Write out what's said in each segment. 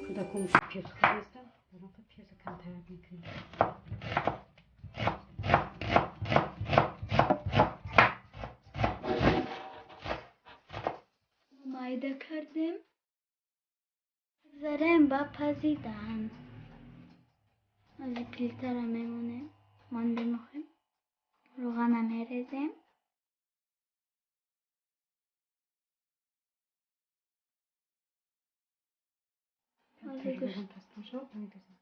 Кӯдакон пиёзхӯр нестанд, барои пиёза камтарак мекунем. Майда кардем. Зарем ба пазидан. Ози плитара мемонем. Монда мехоҳем. Равғана мерезем. Ози гӯшт. Пастон шавад, мегузорем.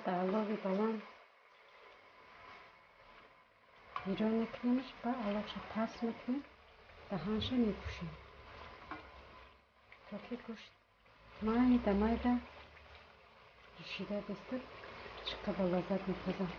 Дар алови баланд гирён мекунемш, ба аловша паст мекунем, даҳанша мепӯшем, то ки гӯшт майда майда ҷӯшида бистад, чӣ қадар лаззат мепазад.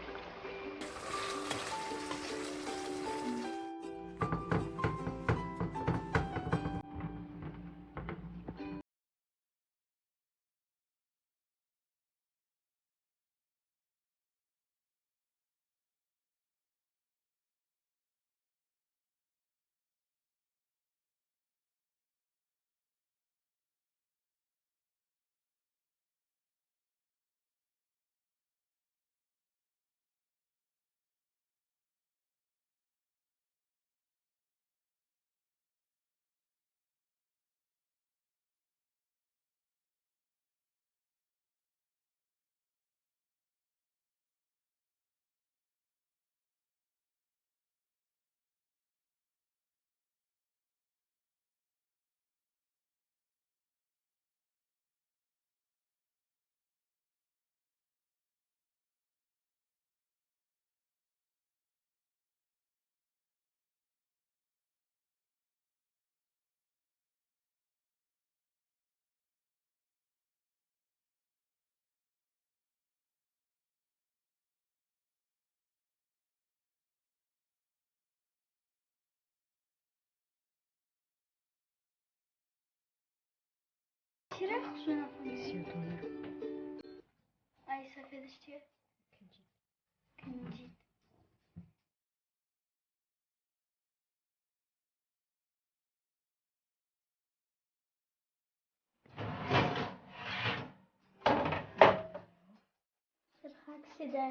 Чира хушрӯ нафаҳмидам. Сиёдона. Ай, сафедаш чия? Кунҷид. Кунҷид. Сирхак шида.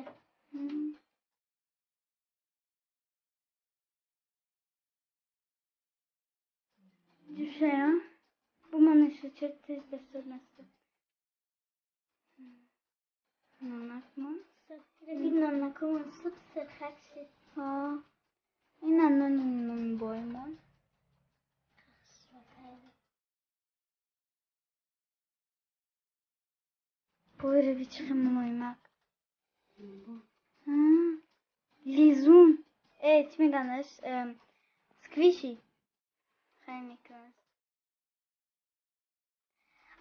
Ҷӯшая. Бумонаша, чер тез дастур наста. Нонакмон. Нонакмон суп сирхак шид. Ҳо. Ина нони нонбоймон. Бойрави чихе мулоимак. Лизун. Э, чӣ меганаш? Сквиши. Хай мекунад.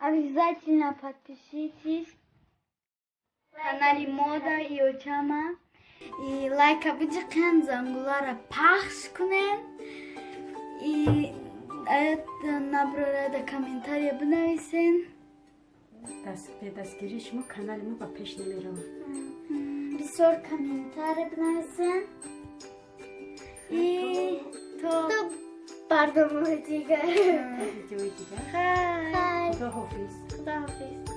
Обязательно подпишитесь канали Мода и Очама. И лайка биҷиқен, зангулара пахш кунен. И наброрада комментария бинависен. Бе дастгирии шумо канали мо ба пеш намеравад. Бисёр комментария бинависен. И то барномаи дигар. Видеои дигар. Хай. Худо ҳофиз. Худо ҳофиз.